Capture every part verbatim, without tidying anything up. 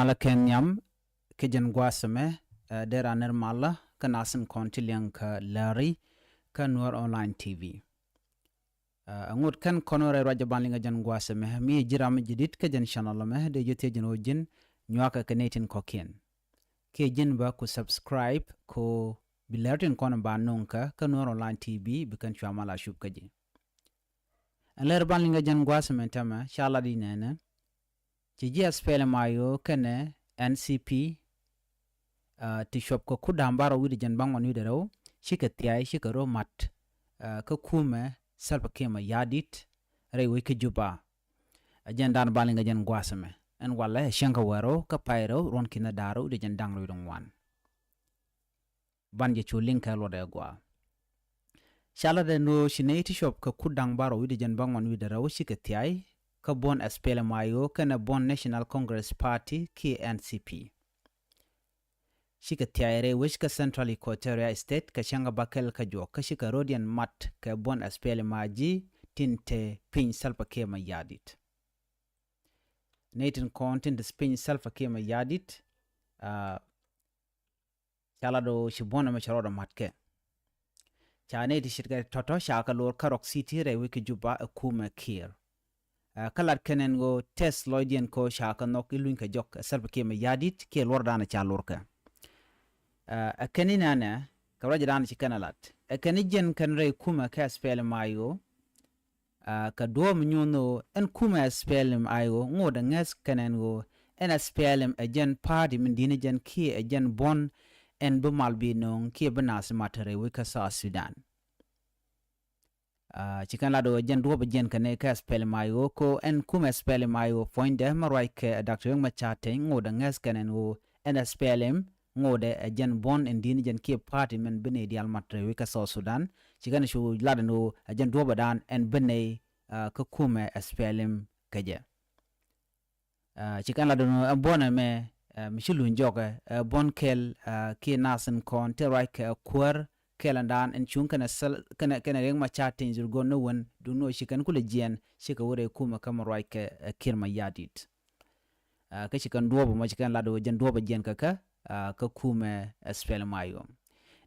La kɛn nhiam kɛ jɛn gua̱a̱th ɛmɛ, ɛ, dee raan nɛr malä kä nath tin kɔn ti liɛŋ kä lääri kä Nuer Online T V. Ɛ, ŋot kɛn kɔn rɛy ruac ɛ ban liŋ ɛ jɛn gua̱a̱th ɛmɛ, mi ji̱ ram mi ji̱ di̱t kä jɛn channel ɛmɛ, dee ji̱ thiec jɛn ɣöö ji̱n nyuakä kɛ nɛy tin kɔ̱kiɛn. Kiɛ ji̱n bä ku subscribe ku bi lääri tin kɔn ba nöŋ kä, kä Nuer Online T V, bi kɛn cua mal a cup kä ji̱. Ɛn lär ban liŋ ɛ jɛn gua̱a̱th ɛmɛ täämɛ, ca lat i̱ nɛnɛ, ci ji̱ SPLM-IO kɛnɛ N C P, ɛ, ti cuɔp kɛ kur da̱ŋ bärɔw wi̱cdɛ jiɛn bäŋuan wi̱cdɛ rɛw, cikɛ thia̱y, cikɛ rɔ mat, ɛ, kä kumɛ Salva Kiir Mayardit, rɛy wec kä Juba. Ɛ jɛn dan ban liŋ ɛ jɛn gua̱a̱th ɛmɛ. Ɛn walɛ ɛ cäŋ kä wäl rɛw kä pay rɛw ruɔ̱n ki̱n da̱ŋ rɛw wi̱cdɛ jiɛn da̱ŋ rɛw wi̱cdɛ ŋuan. Ban jɛ cu liŋ kɛ luɔt ɛ gɔaa. Ca lat ɛn ɣöö ci nɛy ti cuɔp kɛ kur da̱ŋ bärɔw wi̱cdɛ jiɛn bäŋuan wi̱cdɛ rɛw cikɛ thia̱y kä buɔ̱n SPLM-IO kɛnɛ buɔ̱n National Congress Party kiɛ N C P. Cikɛ thia̱y rɛy wec kä Central Equatoria State kɛ cäŋ kä bäkɛl kä juɔk, kä cikɛ rɔ̱diɛn mat kɛ buɔ̱n SPLM-IG tin te piny Salva Kiir Mayardit. Nɛy tin kɔn tin te piny Salva Kiir Mayardit, ɛ, ca lat ɣöö ci buɔ̱n ɛmɛ cɛ rɔɔdɛ mat kɛ. Ca nɛy ti ce̱tkɛ tɔ̱tɔ̱ ca kɛ lor kä Rock City rɛy wec kä Juba ɛ kumɛ Kiir. Ɛ, kä lat kɛn ɛn ɣöö tɛth lɔcdiɛn kɛ ɣöö ca kɛ nhɔk i̱ luny kɛ jɔk ɛ Salva Kiir Mayardit kiɛ luɔrdan ca lor kɛ. Ɛ, ɛ kɛn i̱ nɛnɛ, kɛ ruacdan ci kɛn ɛ lat. Ɛ kɛn i̱ jiɛn kɛn rɛy kumɛ kä SPLM-IO, ɛ, kɛ duɔ̱ɔ̱p mi nyuɔ̱n ɣöö ɛn kumɛ SPLM-IO ŋotdɛ ŋäth kɛn ɛn ɣöö ɛn SPLM ɛ jɛn party min di̱t ni jɛn kiɛ ɛ jɛn buɔ̱n ɛn bi mal bi nööŋ kiɛ bi nath mat rɛy wec kä South Sudan. Ɛ, ci kɛn lat ɣöö ɛ jɛn duɔ̱ɔ̱p ɛ jiɛn kɛn ɛ kä SPLM-IO, kɛ ɣöö ɛn kumɛ SPLM-IO puɔ̱nydɛ mi ruac kɛ Doctor Riek Machar Teny ŋotdɛ ŋäth kɛn ɛn ɣöö ɛn SPLM ŋotdɛ ɛ jɛn buɔ̱n ɛn di̱t ni jɛn kiɛ party min bi nɛy diaal mat rɛy wec kä South Sudan. Ci kɛn cu lat ɛn ɣöö ɛ jɛn duɔ̱ɔ̱pdan ɛn bi nɛy, ɛ, kä kumɛ SPLM kɛ jɛ. Ɛ, ci kɛn lat ɛn ɣöö ɛ buɔ̱n ɛmɛ, ɛ, mi ci luny jɔkɛ, ɛ, buɔ̱n kɛl, ɛ, kiɛ nath tin kɔn te ruac kɛ kuäär kɛl ɛn dan ɛn cuŋ kɛnɛ Sal-, kɛnɛ, kɛnɛ Riek Machar Teny Dhurgon ni wen, duŋ ni ɣöö ci kɛn kulɛ jiɛɛn, cikɛ wä rɛy kumɛ kä mi ruac kɛ, ɛ, Kiir Mayardit. Ɛ, kä ci kɛn duɔ̱ɔ̱p ɛmɔ ci kɛn lat ɣöö jɛn duɔ̱ɔ̱p ɛ jiɛn kɛ kä, ɛ, kä kumɛ SPLM-IO.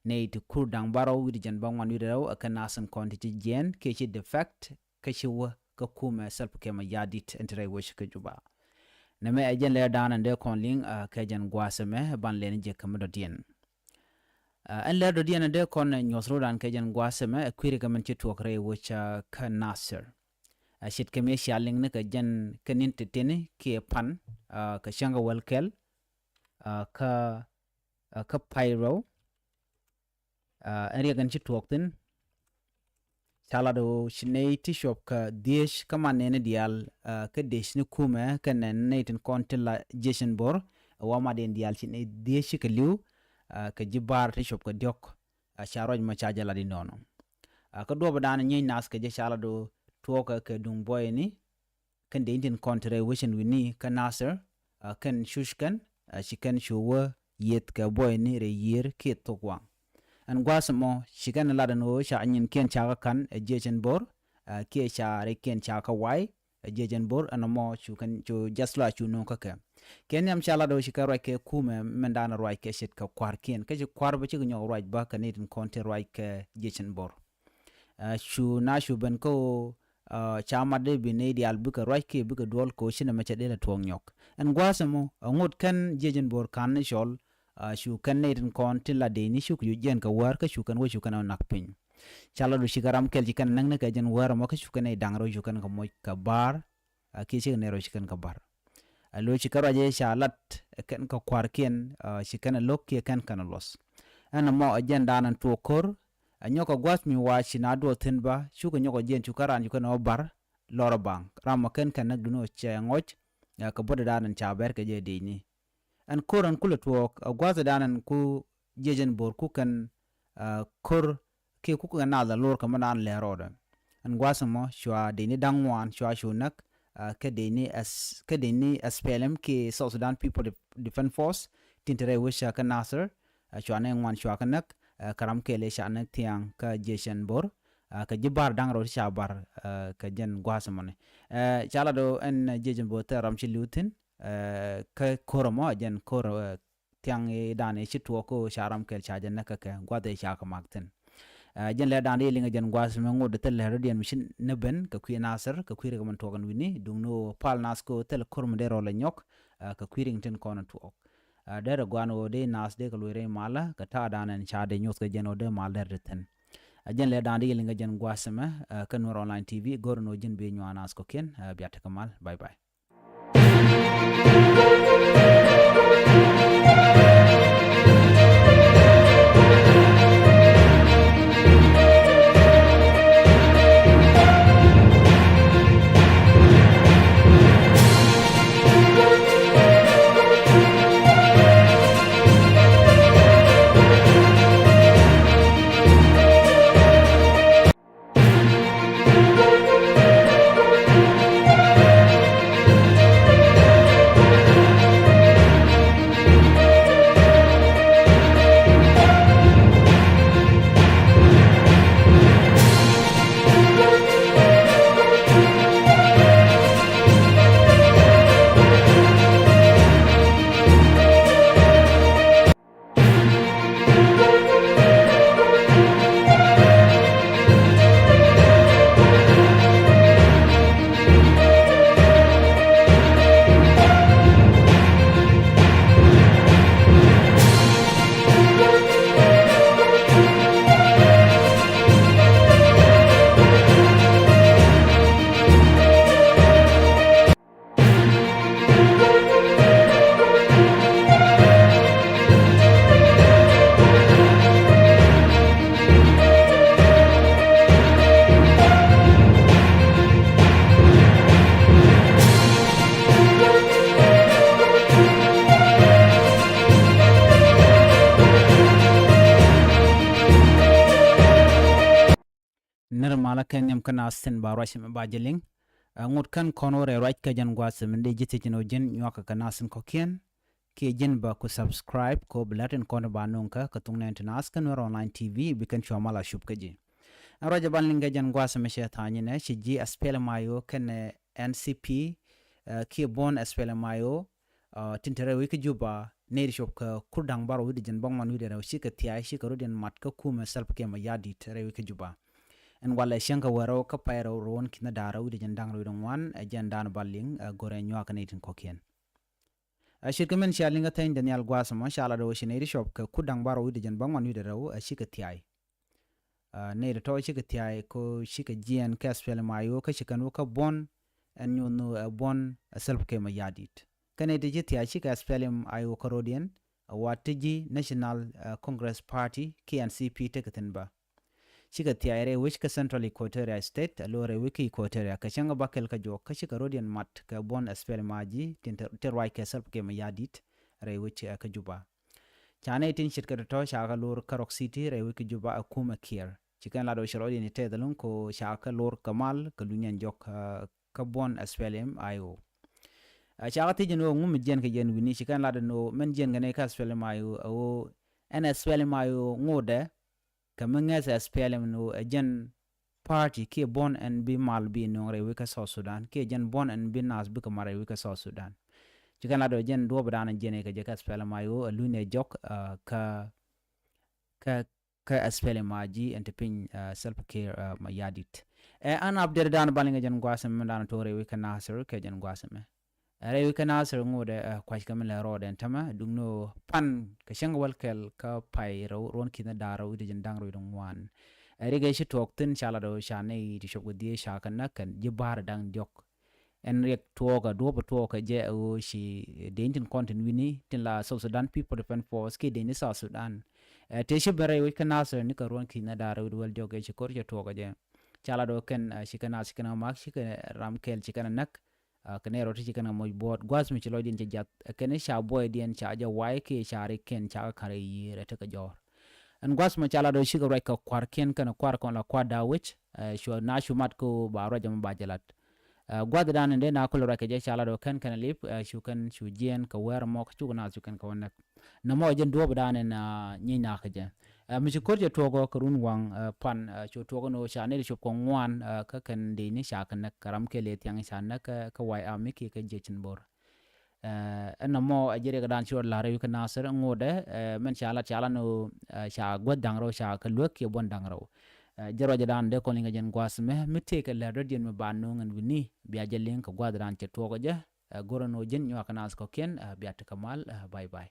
Nɛy ti kur da̱ŋ bärɔw wi̱cdɛ jiɛn bäŋuan wi̱cdɛ rɛw ɛ kɛn nath tin kɔn ti ci jiɛɛn kiɛ ci defect kä ci wä kä kumɛ Salva Kiir Mayardit ɛn te rɛy wec kä Juba. Nɛmɛ ɛ jɛn lärdan ɛn dee kɔn liŋ, ɛ, kɛ jɛn gua̱a̱th ɛmɛ, ban lɛn jɛ kɛ mi dɔ̱diɛn. Ɛ, ɛn lär dɔ̱diɛn ɛn dee kɔn, ɛ, nyuɔ̱th rɔ̱dan kɛ jɛn gua̱a̱th ɛmɛ, ɛ, kui̱ri kɛ min ci tuɔɔk rɛy wec, ɛ, kä Nasir. Ɛ, ce̱tkɛ mi cia liŋ ni kɛ jɛn kä ni̱n ti̱ti̱ni kiɛ pan, ɛ, kɛ cäŋ kä wäl kɛl, ɛ, kä, ɛ, kä pay rɛw, ɛ, ɛn riɛk ɛn ci tuɔɔk thi̱n. Ca lat ɣöö ci nɛy ti cuɔp kɛ dhieec kä man nɛɛni diaal, ɛ, kä dec ni kumɛ kɛnɛ nɛy tin kɔn ti la jiecin bo̱r, ɛ, wa mat in diaal ci nɛy dhieec cikɛ li̱w, ɛ, kɛ ji̱ baar ti cuɔp kɛ diɔ̱k, ɛ, ca ruac mɔ ca jɛ lat inɔnɔ. Ɛ, kä duɔ̱ɔ̱pdan nyiec nath kɛ jɛ ca lat ɣöö tuɔɔkɛ kɛ duŋ buɔyni, kɛn dee in tin kɔn ti rɛy wecin wi̱ni kä Nasir, ɛ, kɛn cuc kɛn, ɛ, ci kɛn cu wä yieth kɛ buɔyni rɛy yiër kiɛ thok waŋ. Ɛn gua̱a̱th ɛmɔ ci kɛn lat ɛn ɣöö ca nyinkiɛn ca kä ka̱n ɛ jiecin bo̱r, ɛ, kiɛ ca rɛykiɛn ca kä way ɛ jiecin bo̱r, ɛn ɛmɔ cu kɛn cu jath lɔaac cu no̱o̱ŋ kä kɛ. Kɛ nhiam ca lat ɣöö ci kɛn ruac kɛ kumɛ mɛndan ruac kɛ ce̱tkɛ kua̱rkiɛn, kä ci kua̱r bä cikɛ nyɔk ruac bä kɛ ni tin kɔn ti ruac kɛ jiecin bo̱r. Ɛ, cu na cu ben kä ɣöö, ɛ, ca mat dee bi nɛy diaal bikɛ ruac kiɛ bikɛ duɔl kɛ ɣöö ci nɛmɛ cɛ dee lɛ tuɔɔk nyɔk. Ɛn gua̱a̱th ɛmɔ, ɛ, ŋot kɛn jiecin bo̱r ka̱n ni cɔl, ɛ, cu kɛn nɛy tin kɔn tin la dee ni cuk cu jiɛn kɛ wäär kä cu kɛn wä cu kɛn ɛ nak piny. Ca la du cikɛ ram kɛl ci kɛn ɛ näk ni kɛ jɛn wäär ɛmɔ kä cu kɛn ɛ da̱ŋ rɛw cu kɛn kɛ moc kɛ ba̱a̱r, ɛ, kiɛ cikɛ nɛy rɛw ci kɛn kɛ ba̱r. Ɛ, lo̱c ci kɛn ruac ɛ ca lat, ɛ, kɛn kɛ kua̱rkiɛn, ɛ, ci kɛn ɛ lo̱k kiɛ kɛn kɛn ɛ luɔth. Ɛn ɛmɔ ɛ jɛn da̱a̱n ɛn tuɔɔk ko̱r, ɛ nyɔk kɛ gua̱th mi wa ci na duɔth thi̱n ba, cukɛ nyɔk ɛ jiɛn cu kɛn raan cu kɛn ɛ wä ba̱r, lɔr ɛ baŋ. Ram mɔ kɛn kɛn näk duni ɔ cɛ ŋɔc, ɛ, kɛ bädɛ da̱a̱n ɛn ca bɛr kɛ jɛ dëëcni. Ɛn ko̱r ɛn kulɛ tuɔɔk, ɛ gua̱th ɛ da̱a̱n ɛn ku jiecin bo̱r ku kɛn, ɛ, ko̱r kiɛ ku kɛn naath ɛ lor kɛ mɛ da̱a̱n lɛr rɔɔdɛ. Ɛn gua̱th ɛmɔ cua dëëcni da̱ŋ ŋuan cua cu näk, ɛ, kä dëëcni S-, kä dëëcni S P L M kiɛ South Sudan People Def-, Defense Force, tin te rɛy wec kä Nasir, ɛ, cua nɛy ŋuan cua kɛ näk, ɛ, kɛ ram kɛl ëë ca näk thiaŋ kä jiecin bo̱r, ɛ, kɛ ji̱ ba̱r da̱ŋ rɛw ti ca ba̱r, ɛ, kɛ jɛn gua̱a̱th ɛmɔni. Ɛ, ca lat ɣöö ɛn jiecin bo̱r thil ram ci li̱w thi̱n, Ɛ, kä ko̱r ɛmɔ, ɛ jɛn ko̱r, ɛ, thiaŋ i̱ dan i̱ ci tuɔɔk kä ca ram kɛl ca jɛ näk kä kɛ gua̱th i̱ ca kɛ mak thi̱n. Ɛ, jɛn lɛ dan i̱ liŋ ɛ jɛn gua̱th mɛ ŋot thil lɛ rɔ̱diɛn mi ci ni ben kɛ kui̱ Nasir kɛ kui̱ rik min tuɔɔk ɛn wi̱ni duŋ ni ɣöö pal nath kä thil ko̱r mi dee rɔl ɛ nyɔk, ɛ, kɛ kui̱ rik tin kɔn ɛ tuɔɔk. Ɛ, derɛ guan ɣöö dee nath dee kɛ luɔc rɛy malä kɛ ta̱a̱ dan ɛn ca dee nyoth kɛ jɛn ɣöö dee mal derɛ thi̱n. Ɛ, jɛn lɛ dan i̱ liŋ ɛ jɛn gua̱th mɛ, ɛ, kä Nuer Online T V go̱r ni ɣöö ji̱n bi nyuan nath kɔ̱kiɛn, ɛ, bia tekɛ mal. Bye bye. Nir malä kɛ nhiam kä nath thi̱n ba ruac mɛ ba jɛ liŋ. Ɛ, ŋot kän kɔn wä rɛy ruac kɛ jɛn gua̱th mɛ dee ji̱ thiec ni wä ji̱n nyuakä kɛ nath thi̱n kɔ̱kiɛn. Kiɛ ji̱n ba ku subscribe kɛ wä bi lät in kɔn ba nuŋ kä kɛ thuŋ nɛn ti nath kä Nuer Online T V bi kɛn cua mal a cup kä ji̱. Ɛn ruac ɛ ban liŋ kɛ jɛn gua̱th mɛ cɛ tha̱a̱ny inɛ ci ji̱ S P L M I O kɛnɛ N C P, ɛ, kiɛ buɔ̱n S P L M I O, ɛ, tin te rɛy wec kä Juba nɛy ti cop kɛ kur da̱ŋ bärɔw wi̱cdɛ jiɛn bäŋuan wi̱cdɛ rɛw cikɛ thia̱a̱c cikɛ rɔ̱diɛn mat kä kumɛ Salva Kiir Mayardit rɛy wec kä Juba. Ɛn walɛ cieŋ kɛ wärä kä pay rɛw ruɔ̱n ki̱n da̱rä wi̱cdɛ jiɛn da̱ŋ rɛw wi̱cdɛ ŋuan ɛ jɛn da̱a̱n ba liŋ, ɛ, go̱rɛ nyuak nɛy tin kɔ̱kiɛn. Ɛ, ce̱tkɛ min cia liŋ kä theny Daniel gua̱a̱th mɔ ca lat ɣöö ci nɛy ti cop kɛ kur da̱ŋ bärɔw wi̱cdɛ jiɛn bäŋuan wi̱cdɛ rɛw, ɛ, cikɛ thia̱a̱c. Ɛ, nɛy ti tɔ̱ cikɛ thia̱a̱c kɛ ɣöö cikɛ jiɛɛn kɛ S P L M I O kä ci kɛn wä kä buɔ̱n ɛn nyuɔ̱th ni, ɛ, buɔ̱n, ɛ, Salva Kiir Mayardit. Kä nɛy ti ci thia̱a̱c cikɛ S P L M I O kä rɔ̱diɛn, ɛ, wa ti ji̱ National, ɛ, Congress Party kiɛ N C P tekɛ thi̱n bä. Cikɛ thia̱a̱c rɛy wec kä Central Equatoria State, alo rɛy wec kä Equatoria, kɛ cäŋ bä kɛl kä juɔk, kä cikɛ rɔ̱diɛn mat kɛ buɔ̱n S P L M I O tin te, te ruac kɛ Salva Kiir Mayardit rɛy wec, ɛ, kä Juba. Ca nɛy tin ce̱tkɛ tɔ̱tɔ̱ ca kɛ lor kä Rock City rɛy wec kä Juba ɛ kumɛ Kiir. Ci kɛn lat ɣöö ci rɔ̱diɛn tɛth ɛlɔ̱ŋ kɛ ɣöö ca kɛ lor kɛ mal kɛ lunyɛn jɔk, ɛ, kä buɔ̱n S P L M I O. Ɛ, ca kɛ thiec ɛn ɣöö ŋu mi jiɛn kɛ jɛn wi̱ni, ci kɛn lat ɛn ɣöö mɛn jiɛn kɛ nɛy kä S P L M I O ɛ ɣöö ɛn S P L M I O ŋotdɛ kɛ mi ŋäth S P L M ni ɣöö ɛ jɛn party kiɛ buɔ̱n ɛn bi mal bi nööŋ rɛy wec kä South Sudan kiɛ jɛn buɔ̱n ɛn bi nath bikɛ mal rɛy wec kä South Sudan. Ci kɛn lat ɣöö jɛn duɔ̱ɔ̱pdan ɛ jiɛn kɛ jɛ kä S P L M I O ɛ luny ɛ jɔk, ɛ, kä, kä, kä S P L M I O ɛn te piny, ɛ, Salva Kiir, ɛ, Mayardit. Ɛ, an update dan bä liŋ kɛ jɛn gua̱a̱th mɛ dan tuɔɔk rɛy wec kä Nasir kɛ jɛn gua̱a̱th mɛ. Ɛ, rɛy wec kä Nasir ŋotdɛ, ɛ, kua̱c kɛ mi lɛ rɔɔdɛ ɛn tämɛ duŋni ɣöö pan kɛ cäŋ wäl kɛl kä pay rɛw ruɔ̱n ki̱n da̱ŋ rɛw wi̱cdɛ jiɛn da̱ŋ rɛw wi̱cdɛ ŋuan. Ɛ, rik ɛ ci tuɔɔk thi̱n ca lat ɣöö ca nɛy ti cop kɛ dhieec ca kɛ näk kɛn ji̱ ba̱a̱r da̱ŋ diɔ̱k. Ɛn riɛk tuɔɔkɛ duɔ̱ɔ̱pɛ tuɔɔkɛ jɛ ɛ ɣöö ci deny tin kɔn tin wi̱ni tin la South Sudan People Defense Force kiɛ deny ni South Sudan. Ɛ, tëë ci ben rɛy wec kä Nasir ni kɛ ruɔ̱n ki̱n da̱ŋ rɛw wi̱cdɛ wäl diɔ̱k ɛ ci ko̱r cɛ tuɔɔkɛ jɛ. Ca lat ɣöö kɛn, ɛ, ci kɛ nath ci kɛn ɛ mak ci kɛ ram kɛl ci kɛn ɛ näk. Ɛ, kɛ nɛy rɔ̱ ti ci kɛn ɛ moc buɔ̱ɔ̱t gua̱a̱th mi ci lɔcdiɛn cɛ jiath, ɛ, kɛn ca buɔydiɛn ca jɛ way kiɛ ca rikiɛn ca kɛ ka̱r ɛ yiëër ɛ tekɛ jɔ̱ɔ̱r. Ɛn gua̱a̱th mɔ ca lat ɣöö cikɛ ruac kɛ kua̱rkiɛn kɛn kua̱r kɔn la kua̱r da̱a̱ wec, ɛ, cua na cu mat kɛ ɣöö ba ruac ɛmɔ ba jɛ lat. Ɛ, gua̱a̱th dan in dee na kulɛ ruac kɛ jɛ ca lat ɣöö kɛn kɛn lip, ɛ, cu kɛn cu jiɛɛn kɛ wɛr ɛmɔ kä cuk nath cu kɛn kɛ wä näk. Nɔmɔ jɛn duɔ̱ɔ̱p dan in, ɛ, nyiec nakä jɛ. Ɛ, mi ci ko̱r cɛ tuɔɔk ɔ kɛ run waŋ, ɛ, pan, ɛ, cu tuɔɔk ni ɣöö ca nɛy ti cop kɛ ŋuan, ɛ, kä kɛn dee ni ca kɛ näk kɛ ram kɛl ëë thiaŋ ca näk kä, kä White Army kiɛ kä jiec in bo̱r. Ɛn nɔmɔ ɛ ji̱ riɛk dan ci rɔ la̱r rɛw kɛ Nasir ŋotdɛ, mɛn ca lat ca lat ni ɣöö ca guäth da̱ŋ rɛw ca kɛ luek kiɛ buɔ̱n da̱ŋ rɛw. Jɛ ruacdan dee kɔn liŋ kɛ jɛn gua̱a̱th mɛ mi tëëkɛ lɛr dɔ̱diɛn mi ba no̱o̱ŋ ɛn wi̱ni bia jɛ liŋ kɛ gua̱a̱th dan cɛ tuɔɔk ɛ jɛ. Go̱rɛ ni ɣöö ji̱n nyuak kɛ naath kɔ̱kiɛn, bia tekɛ mal. Bye bye.